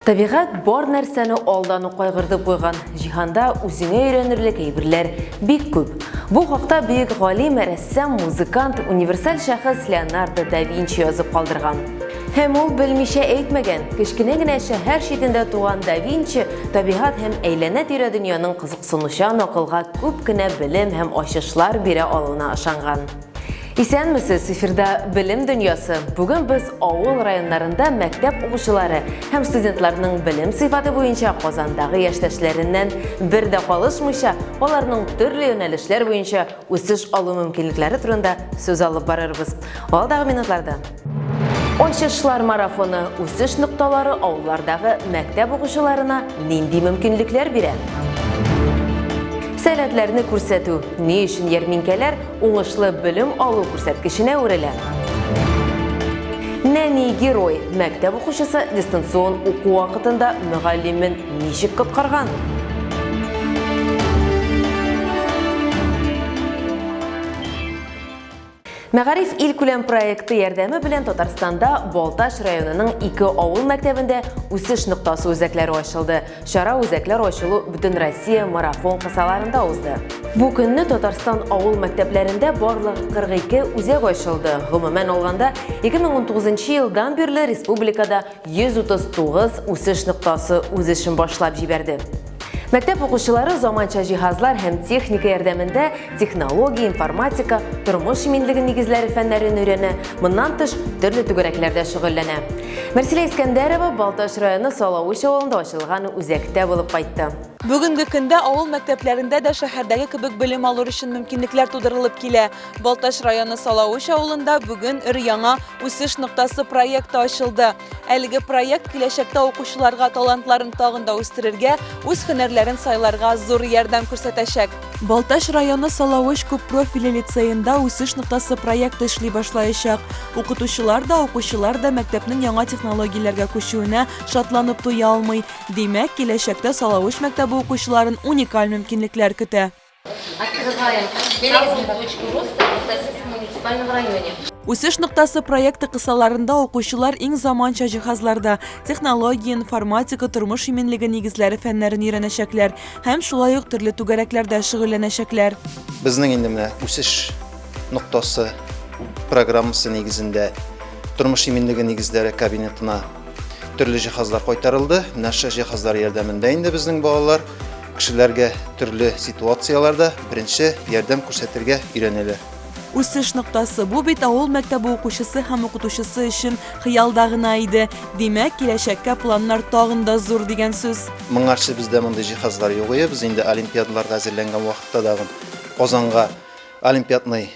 Табигать бар нәрсәне алдан ук кайгыртып куйган. Җиһанда үзеңә өйрәнерлек әйберләр бик күп. Бу хакта бөек галим, рәссам, музыкант, универсаль шәхес Леонардо да Винчи язып калдырган. Һәм ул белмичә әйтмәгән. Кечкенә генә шәһәр читендә туган да Винчи табигать һәм әйләнә-тирә дөньяның кызыксынучан акылга күп кенә белем һәм ачышлар бирә алуына ышанган. Исәнмесез, эфирда Белем дөньясы. Бүген без авыл районнарында мәктәп укучылары һәм студентларның белем сыйфаты буенча Казандагы яшьтәшләреннән бер дә калышмыйча, аларның төрле юнәлешләр буенча үсеш алу мөмкинлекләре турында сүз алып барырбыз. Алдагы минутларда. Ачышлар марафоны үсеш нокталары авыллардагы мәктәп укучыларына нинди мөмкинлекләр бирә? Сәләтләрне күрсәтү. Ни өчен ярминкәләр уңышлы белем алу күрсәткеченә әверелә? Нәни герой мәктәп укучысы дистанцион уку вакытында мөгаллимен ничек коткарган? Мәгариф илкүләм проекты ярдәме белән Татарстанда Балтач районының ике авыл мәктәбендә үсеш ноктасы үзәкләре ачылды. Чара үзәкләр ачылу Бөтенроссия марафон кысаларында узды. Бу көнне Татарстан авыл мәктәпләрендә барлыгы 42 үзәк ачылды. Гомумән алганда, 2019 елдан бирле республикада 139 үсеш ноктасы үз эшен башлап җибәрде. Мәктәп укучылары заманча җиһазлар һәм техника ярдәмендә технология, информатика, тормыш иминлеге нигезләре фәннәрен өйрәнә, моннан тыш төрле түгәрәкләрдә шөгыльләнә. Мәрсилә Искәндәрова Балтач районы Салавыч авылында ачылган үзәктә булып кайтты. Бүгенге көндә авыл мәктәпләрендә дә шәһәрдәге кебек белем алыр өчен мөмкинлекләр тудырылып килә. Балтач районы Салавыч авылында бүген өр-яңа Үсеш ноктасы проекты ачылды. Әлеге проект киләчәктә укучыларга талантларын тагын да үстерергә, үз һөнәрләрен сайларга зур ярдәм күрсәтәчәк. Балтач районы Салавыч күппрофильле лицеенда Үсеш ноктасы проекты эшли башлаячак. Укытучылар да, укучылар да мәктәпнең яңа технологияләргә күчүенә шатланып туя алмый. Димәк, киләчәктә Салавыч мәктәбе укучыларын уникаль мөмкинлекләр көтә. Открываем вторую точку роста в Балтасинском муниципальном районе. Үсеш ноктасы проекты кысаларында укучылар иң заманча җиһазларда технология, информатика, тормыш иминлеге нигезләре фәннәрен өйрәнәчәкләр һәм шулай ук төрле түгәрәкләрдә шөгыльләнәчәкләр. Безнең инде менә үсеш ноктасы программасы нигезендә тормыш иминлеге нигезләре кабинетына төрле җиһазлар кайтарылды. Менә шул җиһазлар ярдәмендә инде безнең балалар Кешеләргә төрле ситуацияләрдә беренче ярдәм күрсәтергә өйрәнәләр. Үсеш ноктасы, бу бит авыл мәктәбе укучысы һәм укытучысы өчен хыялда гына иде. Димәк, киләчәккә планнар тагын да зур дигән сүз. Моңарчы бездә мондый җиһазлар юк иде. Без инде олимпиадаларга әзерләнгән вакытта тагын Казанга олимпиадный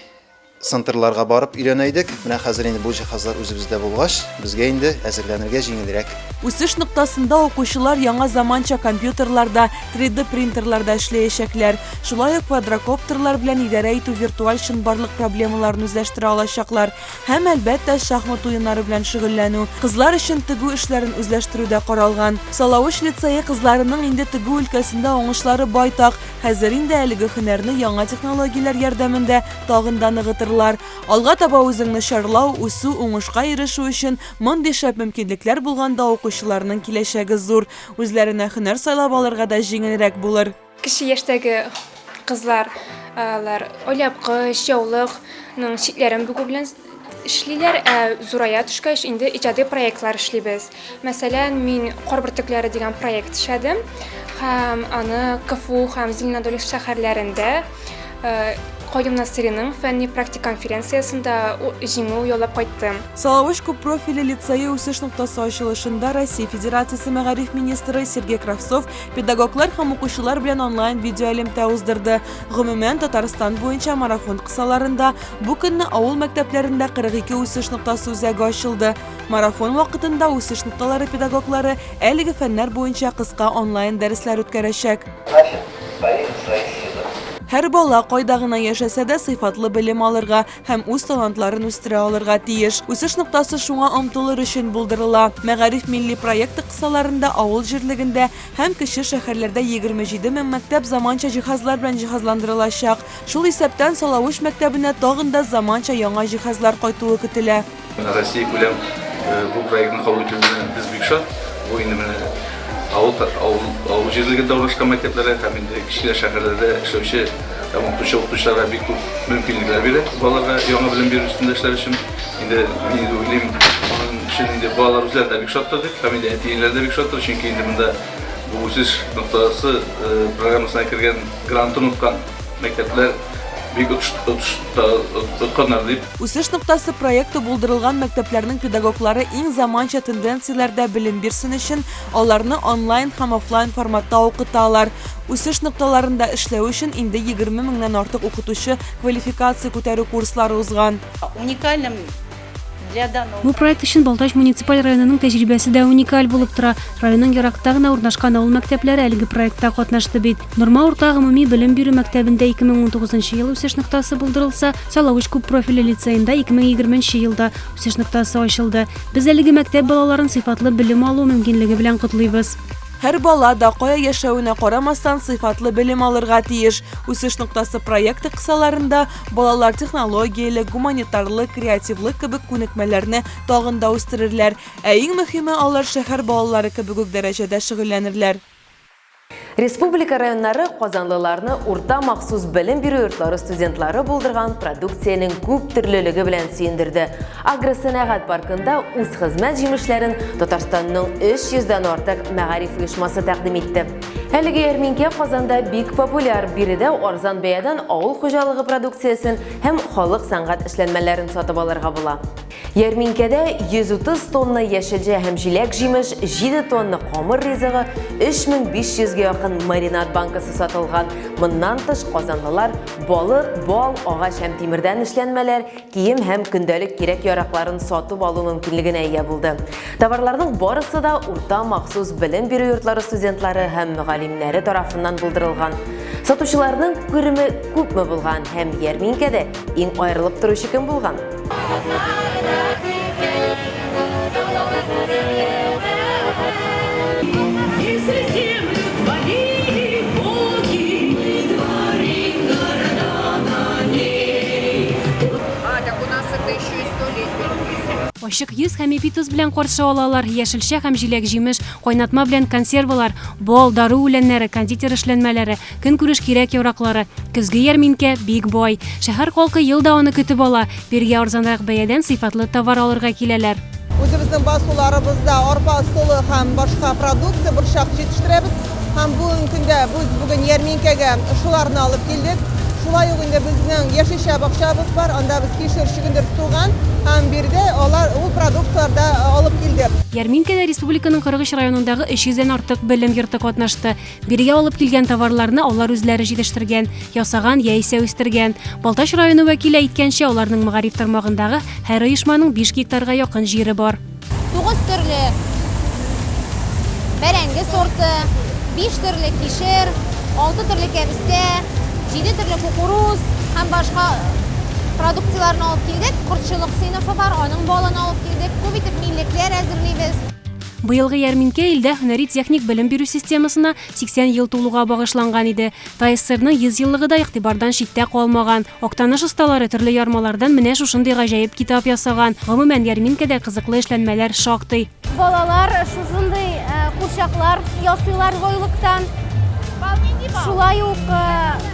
Центрларга барып өйрәнә идек. Менә хәзер инде бу җиһазлар үзебездә булгач, безгә инде әзерләнергә җиңелрәк. Үсеш ноктасында укучылар яңа заманча компьютерларда, 3D принтерларда эшләячәкләр. Шулай ук квадрокоптерлар белән идарә итү виртуаль чынбарлык проблемаларын үзләштерә алачаклар. Һәм, әлбәттә, шахмат уеннары белән шөгыльләнү, кызлар өчен тегү эшләрен үзләштерү дә каралган. Салавыч лицее кызларының инде тегү өлкәсендә уңышлары байтак. Хәзер инде әлеге һөнәрне яңа технологияләр ярдәмендә тагын да ныгытырлар. Алга таба үзеңне чарлау, үсү, уңышка ирешү өчен мондый шәп мөмкинлекләр булганда укучыларның киләчәге зур. Үзләренә һөнәр сайлап алырга да җиңелрәк булыр. Кече яшьтәге кызлар алар оляпкыч, яулыкның читләрен бөгү белән эшлиләр, ә зурая төшкәч инде иҗади проектлар эшлибез. Мәсәлән, мин Кар бөртекләре дигән проект эшләдем һәм аны КФУ һәм Зеленодольск шәһәрләрендә э, Каюм Насыйриның фәнни-практик конференциясендә җиңү яулап кайттым. Салавыч күппрофильле лицее үсеш ноктасы ачылышында Россия Федерациясе мәгариф министры Сергей Кравцов педагоглар һәм укучылар белән онлайн видеоэлемтә уздырды. Гомумән, Татарстан буенча марафон кысаларында бу көнне авыл мәктәпләрендә 42 үсеш ноктасы үзәге ачылды. Марафон вакытында үсеш нокталары педагоглары әлеге фәннәр буенча кыска онлайн дәресләр үткәрәчәк. Һәр бала, кайда гына яшәсә дә, сыйфатлы белем алырга һәм үз талантларын үстерә алырга тиеш. Үсеш ноктасы шуңа омтылыр өчен булдырыла. Мәгариф милли проекты кысаларында авыл җирлегендә һәм кече шәһәрләрдә 27 мең мәктәп заманча җиһазлар белән җиһазландырылачак. Шул исәптән Салавыч мәктәбенә тагын да заманча яңа җиһазлар кайтуы көтелә. Россия күләм бу проектны кабул итүенә без бик шат. Бу инде менә авыл авыл авыл җирлегендә урнашкан мәктәпләргә һәм инде кечкенә шәһәрләрдә эшләүче һәм укытучы укытучыларга бик күп мөмкинлекләр бирә балаларга яңа белем бирү өстендә эшләр өчен. Инде мин инде уйлыйм, аның өчен инде балалар үзләре дә бик шаттыр дип, һәм инде әти-әниләр дә бик шаттыр, чөнки инде монда бу үсеш ноктасы э, программасына кергән грантын откан мәктәпләр бик отканнар дип. Үсеш ноктасы проекты булдырылган мәктәпләрнең педагоглары иң заманча тенденцияләрдә белем бирсен өчен, аларны онлайн һәм офлайн форматта укыталар. Үсеш нокталарында эшләү өчен инде 20 меңнән артык укытучы квалификация күтәрү курслары узган. Уникальным для данного Бу проект өчен Балтач муниципаль районының тәҗрибәсе дә уникаль булып тора. Районның еракта гына урнашкан авыл мәктәпләре әлеге проектта катнашты бит. Норма урта гомуми белем бирү мәктәбендә 2019 ел үсеш ноктасы булдырылса, Салавыч күп профильле лицеенда 2020 елда үсеш ноктасы ачылды. Без әлеге мәктәп балаларын сыйфатлы белем алу мөмкинлеге белән котлыйбыз. Һәр бала да, кая яшәвенә карамастан, сыйфатлы белем алырга тиеш. Үсеш ноктасы проекты кысаларында балалар технологияле, гуманитарлы, креативлы кебек күнекмәләрне тагын да үстерерләр. Ә иң мөһиме, алар шәһәр балалары кебек үк дәрәҗәдә шөгыльләнерләр. Республика районнары казанлыларны урта махсус белем бирү йортлары студентлары булдырган продукциянең күп төрлелеге белән сөендерде. Агросәнәгать паркында үз хезмәт җимешләрен Татарстанның 300 дән артык мәгариф оешмасы тәкъдим итте. Әлеге ярминкә Казанда бик популяр. Биредә арзан бәядән авыл хуҗалыгы продукциясен һәм халык сәнгать эшләнмәләрен сатып алырга була. Ярминкәдә 130 тонна яшелчә һәм җиләк-җимеш, 7 тонна камыр ризыгы, 3500 гә якын маринад банкасы сатылган. Моннан тыш, казанлылар балык, бал, агач һәм тимердән эшләнмәләр, кием һәм көндәлек кирәк-яракларын сатып алу мөмкинлегенә ия булды. Товарларның барысы да урта махсус белем бирү йортлары студентлары һәм мөгаллимнәре тарафыннан булдырылган. Сатучыларның күреме күпме булган һәм ярминкәдә иң аерылып торучы кем булган? Ачык йөз һәм эпитоз белән каршы алалар, яшелчә һәм җиләк-җимеш, кайнатма белән консервалар, бал, дару үләннәре, кондитер эшләнмәләре, Көнкүреш кирәк-яраклары. Көзге ярминкә бик бай. Шәһәр халкы ел да аны көтеп ала. Бирегә арзанрак бәядән сыйфатлы товар алырга киләләр. Үзебезнең басуларыбызда арпа, солы һәм башка продукция, борчак җитештерәбез. Һәм бүгенге көндә без бүген ярминкәгә шуларны алып килдек. Шулай ук инде безнең яшелчә бакчабыз бар, анда без кишер, чөгендер, суган һәм биредә алар ул продукцияләр дә алып килдек. Ярминкәдә республиканың 43 районындагы 300 дән артык белем йорты катнашты. Бирегә алып килгән товарларны алар үзләре җитештергән, ясаган яисә үстергән. Балтач районы вәкиле әйткәнчә, аларның мәгариф тармагындагы һәр оешманың 5 гектарга якын җире бар. 9 төрле бәрәңге сорты, 5 төрле кишер, 6 төрле кәбестә, 7 төрле кукуруз һәм башка продукцияләрне алып килдек. Кортчылык сыйныфы бар, аның балын алып килдек. Күп итеп миллекләр әзерлибез. Быелгы ярминкә илдә һөнәри-техник белем бирү системасына 80 ел тулуга багышланган иде. ТАССРның 100 еллыгы да игътибардан читтә калмаган. Актаныш осталары төрле ярмалардан менә шушындый гаҗәеп китап ясаган. Гомумән, ярминкәдә кызыклы эшләнмәләр шактый. Балалар шушындый курчаклар ясыйлар войлыктан. Шулай ук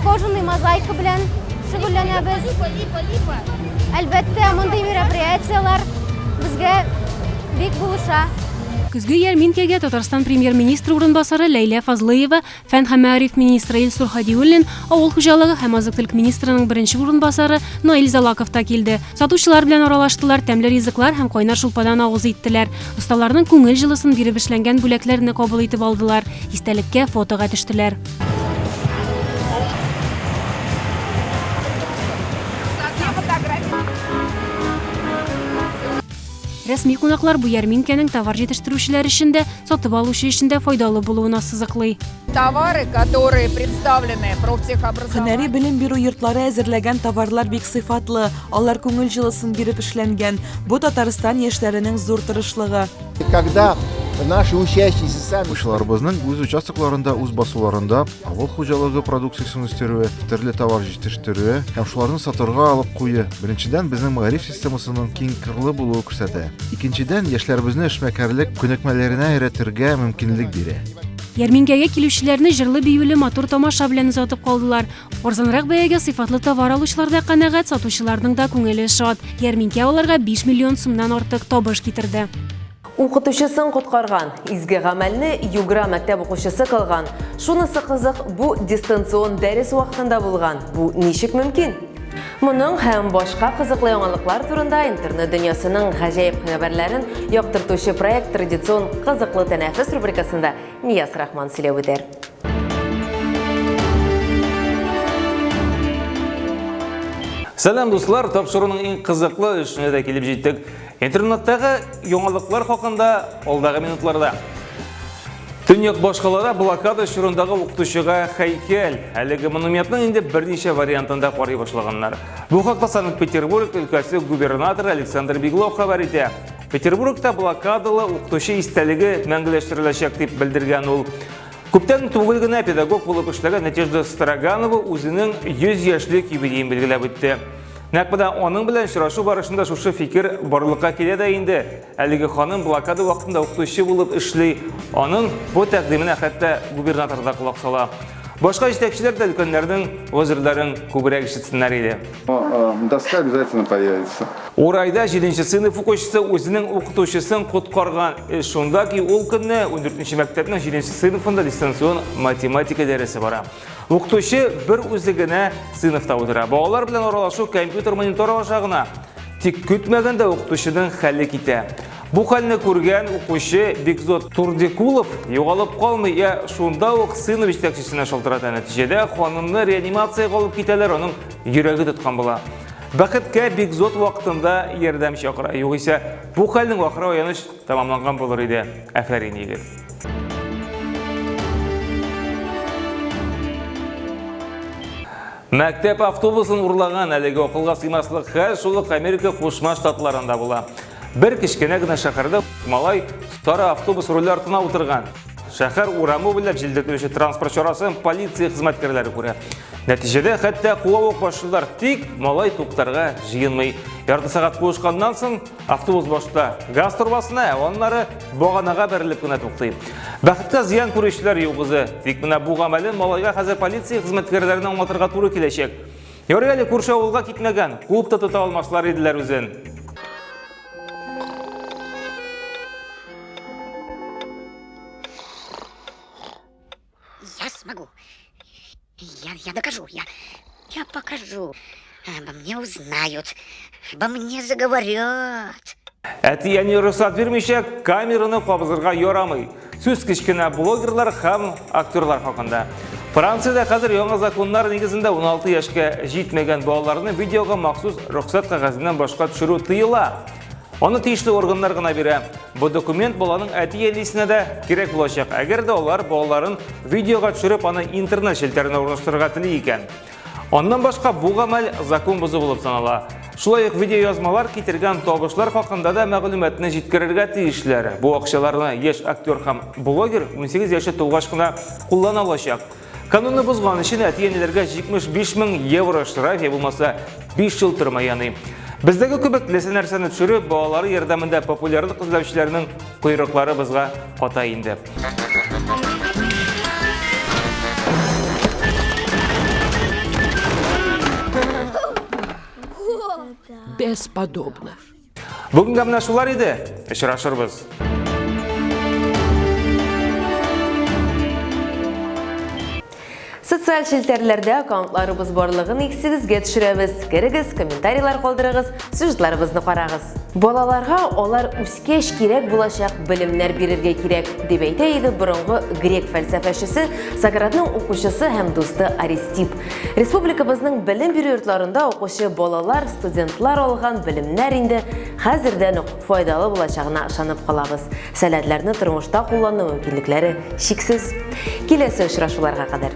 кожаный мозаика белән шөгыльләнәбез. Әлбәттә, мондый мероприятиеләр безгә Бик булыша. Көзге ярминкәгә Татарстан Премьер-министры урынбасары Ләйлә Фазлыева, фән һәм мәгариф министры Илсур Һадиуллин, авыл хуҗалыгы һәм азык-төлек министрының беренче урынбасары Наил Залаков та килде. Сатучылар белән аралаштылар, тәмле ризыклар һәм кайнар шулпадан авыз иттеләр. Осталарның күңел җылысын биреп эшләнгән бүләкләрне кабул итеп алдылар, истәлеккә фотога төштеләр. Рәсми кунаклар бу ярминкәнең товар җитештерүчеләр өчен дә, сатып алучы өчен дә файдалы булуын ассызыклый. Товары, которые представлены профтехобразованием. Һөнәри белем бирү йортлары әзерләгән товарлар бик сыйфатлы, алар күңел җылысын биреп эшләнгән. Бу Татарстан яшьләренең зур тырышлыгы. Когда Наши учащиеся сами. Укучыларыбызның үз участокларында, үз басуларында авыл хуҗалыгы продукциясен үстерүе, төрле товар җитештерүе һәм шуларны сатырга алып куюы, беренчедән, безнең мәгариф системасының киңкырлы булуы күрсәтә. Икенчедән, яшьләребезне эшмәкәрлек күнекмәләренә өйрәтергә мөмкинлек бирә. Ярминкәгә килүчеләрне җырлы-биюле матур тамаша белән озатып калдылар. Арзанрак бәягә сыйфатлы товар алучылар да канәгать, сатучыларның да күңеле шат. Ярминкә аларга 5 миллион сумнан артык табыш китерде. Укытучысын коткарган. Изге гамәлне Югра мәктәп укучысы кылган. Шунысы кызык, бу дистанцион дәрес вакытында булган. Бу ничек мөмкин? Моның һәм башка кызыклы яңалыклар турында интернет дөньясының гаҗәеп хәбәрләрен яктыртучы проект традицион Кызыклы тәнәфес рубрикасында Нияз Рахман сөйләп үтәр. Сәлам, дуслар! Тапшыруның иң кызыклы эшенә дә килеп җиттек. Интернеттагы яңалыклар хакында алдагы минутларда. Төньяк башкалада блокада чорындагы укытучыга һәйкәл. Әлеге монументның инде берничә вариантын да карый башлаганнар. Бу хакта Санкт-Петербург өлкәсе губернаторы Александр Беглов хәбәр итә. Петербургта блокадалы укытучы истәлеге мәңгеләштереләчәк дип белдергән ул. Күптән түгел генә педагог булып эшләгән Надежда Строганова үзенең 100 яшьлек юбилеен билгеләп үтте. Нәкъ менә аның белән очрашу барышында шушы фикер барлыкка килә дә инде. Әлеге ханым блокада вакытында укытучы булып эшли. Аның бу тәкъдименә хәтта губернатор да колак сала. Башка җитәкчеләр дә өлкәннәрнең гозерләрен күбрәк ишетсеннәр иде. Доска обязательно появится. Урайда 7 сыйныф укучысы үзенең укытучысын коткарган. Эш шунда ки, ул көнне 14 мәктәпнең 7 сыйныфында дистанцион математика дәресе бара. Укытучы бер үзе генә сыйныфта утыра. Балалар белән аралашу компьютер мониторы аша гына. Тик көтмәгәндә укытучының хәле китә. Бу хәлне күргән укучы Бекзот Турдикулов югалып калмый, я шунда ук сыйныф җитәкчесенә шалтырата. Нәтиҗәдә ханымны реанимациягә алып китәләр, аның йөрәге тоткан була. Бәхеткә Бекзот вакытында ярдәм чакыра. Югыйсә, бу хәлнең ахыры аяныч тәмамланган булыр иде. Афәрин, егет. Мәктәп автобусын урлаган әлеге акылга сыймаслык хәл шул ук Америка Кушма Штатларында була. Бер кечкенә генә шәһәрдә малай сары автобус руле артына утырган. Шәһәр урамы буйлап җилдертелүче транспорт чарасын полиция хезмәткәрләре күрә. Нәтиҗәдә хәтта куа ук башлыйлар, тик малай туктарга җыенмый. Ярты сәгать куышканнан соң автобус башта газ торбасына, ә аннары баганага бәрелеп кенә туктый. Бәхеткә зыян күрүчеләр юк үзе. Тик менә бу гамәлен малайга хәзер полиция хезмәткәрләренә аңлатырга туры киләчәк. Ярый әле күрше авылга китмәгән, куып та тота алмаслар иделәр үзен. Я смогу. Я, я докажу, я, я покажу. Обо мне узнают, обо мне заговорят. Әти-әни рөхсәт бирмичә камераны кабызырга ярамый. Сүз кечкенә блогерлар һәм актерлар хакында. Франциядә хәзер яңа законнар нигезендә 16 яшькә җитмәгән балаларны видеога махсус рөхсәт кәгазеннән башка төшерү тыела. Аны тиешле органнар гына бирә. Бу документ баланың әти-әнисенә дә кирәк булачак, әгәр дә алар балаларын видеога төшереп, аны интернет челтәренә урнаштырырга тели икән. Аннан башка бу гамәл закон бозу булып санала. Шулай ук видеоязмалар китергән табышлар хакында да мәгълүматны җиткерергә тиешләр. Бу акчаларны яшь актер һәм блогер 18 яше тулгач кына куллана алачак. Канунны бозган өчен әти-әниләргә 75 мең евро штраф, я булмаса 5 ел төрмә яный. Бездәге кебек теләсә нәрсәне төшереп, балалары ярдәмендә популярлык эзләүчеләрнең койрыклары бозга ката инде. Бесподобно. Бүгенгә менә шулар иде. Очрашырбыз. Социаль челтәрләрдә аккаунтларыбыз барлыгын исегезгә төшерәбез. Керегез, комментарийлар калдырыгыз, сюжетларыбызны карагыз. Балаларга алар үскәч кирәк булачак белемнәр бирергә кирәк, дип әйтә иде борынгы грек фәлсәфәчесе Сократның укучысы һәм дусты Аристип. Республикабызның белем бирү йортларында укучы балалар, студентлар алган белемнәр инде хәзердән үк файдалы булачагына ышанып калабыз. Сәләтләрне тормышта куллану мөмкинлекләре чиксез. Киләсе очрашуларга кадәр.